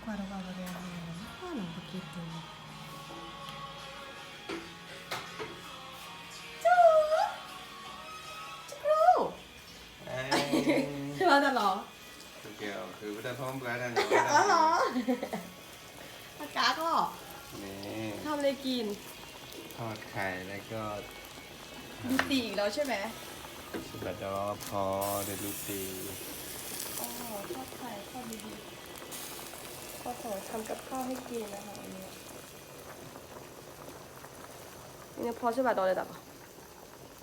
ကွၢ်တဝၣ်ဝဲဒၣ်လီၤ ပက့ၤပူၤ ဘၣ်တၢ်လီၤ အကါကီၢ် นี่ ทำอะไรกิน ทอดไข่แล้วก็ ดูตีอีกแล้วใช่ไหม สะบัดดอพอเดี๋ยวดูตี อ๋อ ทอดไข่ทอดดีๆ พ่อขอทำกับข้าวให้กินนะคะวันนี้ นี่พ่อช่วยบาดดอเลยต่อ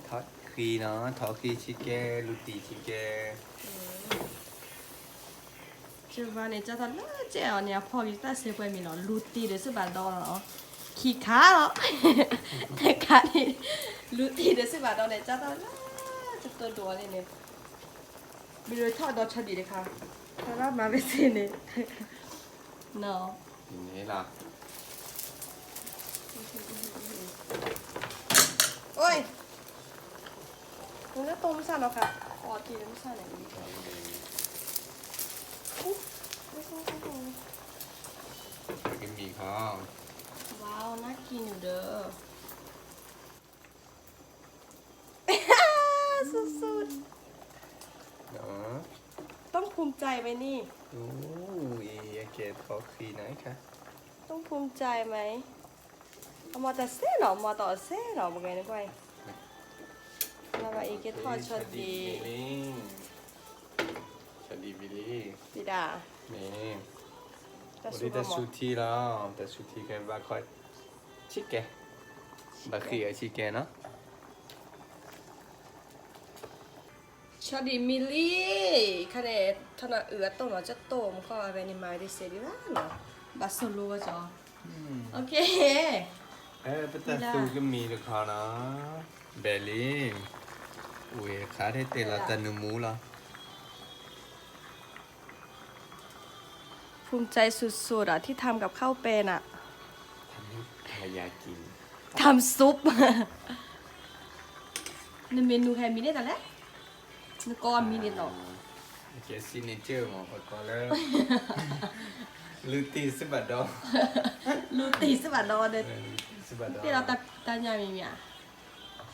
ทอดครีเนาะ ทอดครีชิเก้ ลูตีชิเก้ ကၠီဘၣ်န့ၣ် ကၠီတၢ်လၢကဲအီၤန့ၣ် အဖီၣ်က့ၤတၢ်စဲးပှဲၤမံၤလီၤ လူၤတံၢ်ဒီးစ့ၢ်ဘၣ်ဒီလီၤ ခံခါလီၤ တခါန့ၣ် လူၤတံၢ်ဒီးစ့ၢ်ဘၣ်ဒီန့ၣ် ကၠီတၢ်လၢကတိၤဒိးန့ၣ်န့ၣ် မ့ၢ်ထီၣ်ဒီးဆီဒံးတခါ တၢ်ဘၣ်မၤဝဲစ့ၢ်န့ၣ် နီၤ န့ၣ်လီၤ โอ้ย หนูจะต้มซะเนาะค่ะ อ๋อ กินน้ำซะหน่อย อุ๊ย ก็มีของ ว้าว น่ากินอยู่เด้อ สุดๆ เนาะ ต้องภูมิใจไหมนี่ โอ้ย แกะทอดครีหน่อยค่ะ ต้องภูมิใจไหม အမၤတၢ်စဲနီၤ မၤတၢ်စဲနီၤ ပကဲန့ၣ်ကွၢ် လၢဘၣ်အံၤကဲထီၣ်ဆီဒံး ဆီဒံးဝံၤလံ ဝံၤဒၣ် မ့ၢ် တၢ်ဆူၣ်ထံလီၤ တၢ်ဆူၣ်ထံကဲဘၣ်ခီ ဆံးကဲ ဘၣ်ဃံးအဆံးကဲနီၤ ဆီဒံးမံၤလံ ခါန့ၣ် ထီၣ်နၤအုးအတီၢ်နီၤ ကၠီတိၢ်မခီၣ်အဝဲန့ၣ် မၤဒ်စဲးဒ်ဘၣ်နီၤ ဘၣ်ဆိၣ်လိဝဲကၠီ โอเค ပတၢ်သူကမံၤတခီနီၤ ဘဲလံ ဝံၤခါထဲတဲလီၤတၢ်နုာ်မူလီၤ ภูมิใจสุดๆอะที่ทำกับข้าวเป็นอะ ทำให้ภรรยากิน ทำซุป နမ့ၢ်နုာ်ဟဲမံၤန့ၣ်တၢ်လဲၣ် နကီၢ်မံၤန့ၣ်နီၤ ကဲ signature မ့ၢ် ပကိးလၢ လူၤတံၢ်စ့ၢ်ဘၣ်ဒီ လူၤတံၢ်စ့ၢ်ဘၣ်ဒီ စ့ၢ်ဘၣ်ဒီ တဲလီၤတၢ်ညါမံၤမံၤဧါ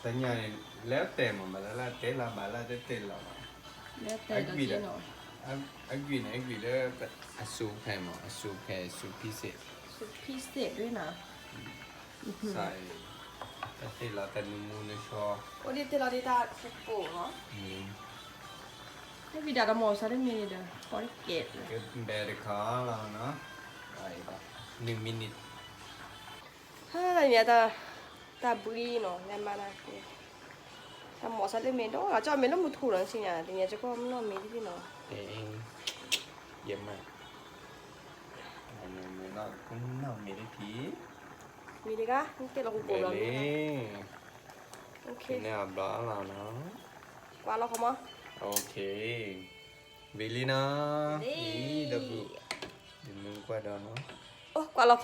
တၢ်ညါန့ၣ် လၢတဲမ့ၢ် ဘၣ်လၢလၢတဲလီၤ ဘၣ်လၢတဲတဲလီၤဘၣ် လၢတဲလီၤ အဂံၢ်န့ၣ် အဂံၢ်လၢ အစူးဖဲမ့ၢ် အစူးဖဲ စူးဖံစ့း စူးဖံစ့းဒ်နီၤ စးအံၤ တၢ်တဲလီၤတၢ်နုာ်မူနုာ်ဆှီ အိၣ်ဒ်တဲလီၤဒ်တၢ်ကပိာ်နီၤ ဟဲဝံၤဒၣ်တမီၢ်စးတမံၤန့ၣ်ဒီး ပီတကဲး ကဘဲတခီလီၤနီၤ နွံ minute ဟါ တၢ်ဘှံးနီၤ လဲၤမၤနၤက့ၤ တၢ်မီၢ်စးလၢမ့ၢ်ဒီး ကၠီမ့ၢ်လၢမူထူလီၤဆ့ညါ တညါကၠီကီၢ်မနီၢ်မ့ၢ်ဒ်နီၤ ယမၤ မ့ၢ်နီၢ်မ့ၢ်ဒ်ထံ မ့ၢ်ဒ်ဂၤ နတဲလီၤဟူပိာ်ဘျီန့ၣ် န့ၣ်အဘျီလီၤနီၤ ကွၢ်လီၤခီမီ OK ဝံၤလံနီၤ အံၤ ဒီပုၢ် ယမ့ၢ်ကွၢ်ဒီးနီၤ အိ ကွၢ်လီၤခီ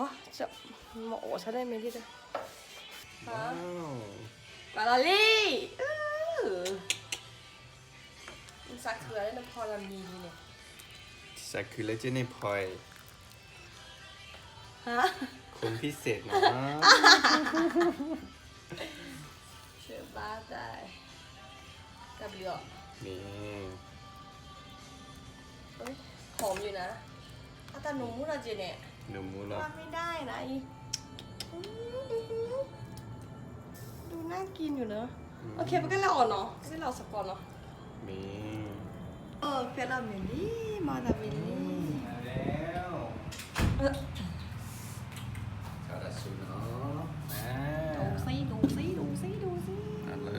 မ့ၢ်အိၣ်ဆၢဒၣ်မ့ၢ်ဒ်ဒီး ကွၢ်လီၤလံ စးခုလၢနဖီလီၤမံၤလံန့ၣ် စးခုလၢကန့ၣ်ဖီအံၤ คนพิเศษนะ เชื่อบ้าได้ တၢ်ဘျုးအီၤ นี่ เอ้ย หอมอยู่นะ အတၢ်နုာ်မူထီၣ်က့ၤန့ၣ် နုာ်မူလီၤ ว่าไม่ได้นะอี อืม ดูน่ากินอยู่เนอะ อืม โอเค ပကလဲၤအီၣ်နီၤ ပကလဲၤအီၣ်စ့ၢ်ကီးနီၤ မ့ၢ် เออ ဖဲလီၤမ့ၢ်လံ မၤတၢ်မ့ၢ်လံ มาแล้ว เออ เข้าดัดสูเนาะ อ่า ดูสิ ดูสิ ดูสิ ดูสิ เอาเล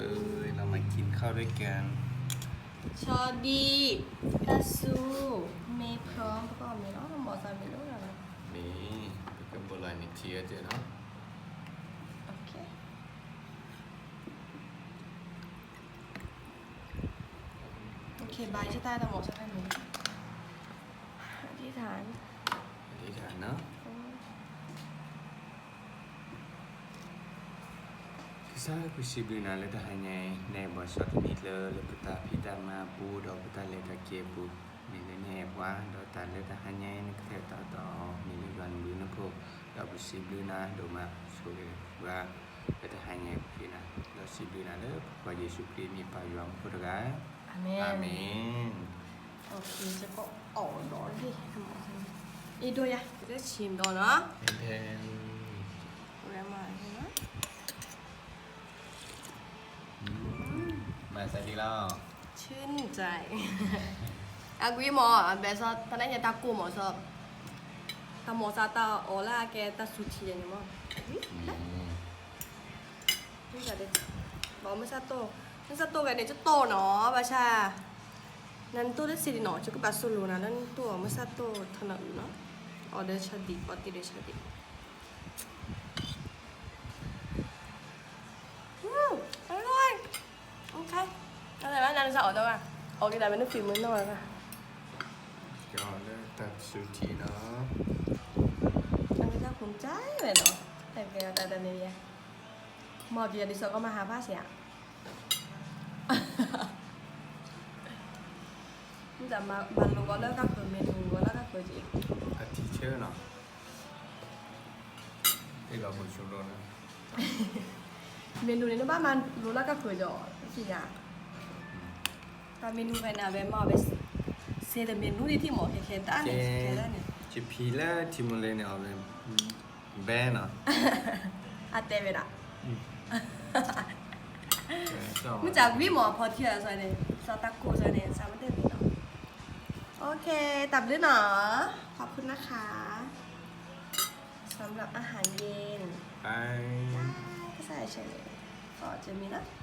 ย เรามากินข้าวด้วยกัน ชอดี กระซู เมพร้อม ประกอบเมเนาะ หมอซาเมโลดแล้วนะ นี่ ก็โบราณอีกทีก็เจอเนาะ โอเค โอเค บาย จะตายแต่หมอจะตายหนู อธิษฐาน อธิษฐานเนาะ อืม ကစၢ်ယွၤ ပစံးဘျုးနၤလၢတဟါညါအံၤ နအဲၣ်ဘၣ်စီၤတနံၤလၢ လၢပတၢ်ဖံးတၢ်မၤအပူၤ ဒီးပတၢ်လဲၤတၢ်က့ၤအပူၤ မ့ၢ်လၢနအဲၣ်ပှၤ ဒီးတၢ်လၢတဟါညါအံၤ နကတဲာ်ကတီၤဒီး စံးဘျုးနၤဒိၣ်မး ဆိၣ်ဂ့ၤပှၤ လၢတဟါညါအံၤပူၤနၤ, ဒီးစံးဘျုးနၤလၢပကစၢ်ယ့ၣ်ၡူးခရံာ်မံၤပၢ်ယွၤမူခိၣ်တဂၤ, အၤမ့ၣ်. အီၣ်ဒိၣ်လံ, အ့ဒိၣ်ယၤ, လၢဆံးမဒီနီၤ, မၤသးဒ်လီၤ, ชื่นใจ, အဂ့ၢ်မး အဘဲစီၤ တၢ်နါညါတၢ်ကိၢ်မးစီၤ, တၢ်မီၤစၢ်တၢ်အီလၢအကဲတၢ်ဆူထံန့ၣ်မး, ဘၣ်မုၢ်ဆါတိၢ်, မုၢ်ဆါတိၢ်ဂၤန့ၣ် ကတိၢ်နီၤ ဘၣ်ဆၣ်, နနတိၢ်တသ့ဒံးနီၤ ယကဘၣ်စိၢ်လိာ်နၤလၢနတိၢ်အီၤ မုၢ်ဆါတိၢ်ထီနအုၣ်နီၤ, အီၣ်ဒီးဆၢဒံး ပီတံၢ်ဒီးဆၢဒံး အီၣ်လီၤ, အီၣ်လီၤ, နစးအီၣ်ဒီးဘၣ်, အီၣ်က့ၤဒၣ်မ့ၢ်နဖံးမုၢ်နီၢ်ဘၣ်, ကလၢတၢ်ဆူထံနီၤ, အကစၢ်ဖိမုၣ်ကါဝဲနီၤ, တၢ်ကဲအီၤတၢ်တမံၤယဲ, မ့ၢ်ပယီၤဒ်သိးကီမၤဟးဖးစ့ဧါ, မ့ၢ်တၢ်မၤလိဂီၤလၢကါဃုာ် မ့ၢ်လိဂီၤလၢကါဃုာ်က့ၤ, အထံဆၢနီၤ တ့လီၤမုၢ်ဆူၣ်ဘျီန့ၣ်, မ့ၢ်နုၤန့ၣ် နဘၣ်မၤလိလၢကါဃုာ်ဒီး သ့ၣ်ညါ, တၢ်မ့ၢ်နုၤဖဲန့ၣ် အဝဲမၤအီၤဝဲ, စ့တမ့ၢ်နုၤဒ်ထံၣ်မး ခဲခဲဒၣ်န့ၣ်, ခဲဒၣ်န့ၣ်, ယဖံးလၢထံမူလ့န့ၣ် အီၣ်ဝဲ, ဘဲနီၤ, အတဲဝဲဒၣ်, မုၢ်စးဝံၤမး ဖီထံအီၤစီၤန့ၣ် စီၤတၢ်ကိၢ်စီၤန့ၣ် စးမ့ၢ်တဲဝံၤနီၤ, โอเค, တၢ်ဘျုးနီၤ, ขอบคุณนะคะ สำหรับอาหารเย็น ကစၢ်ယွၤဆိၣ်ဂ့ၤ, အီၣ်ကမံၤနီၤ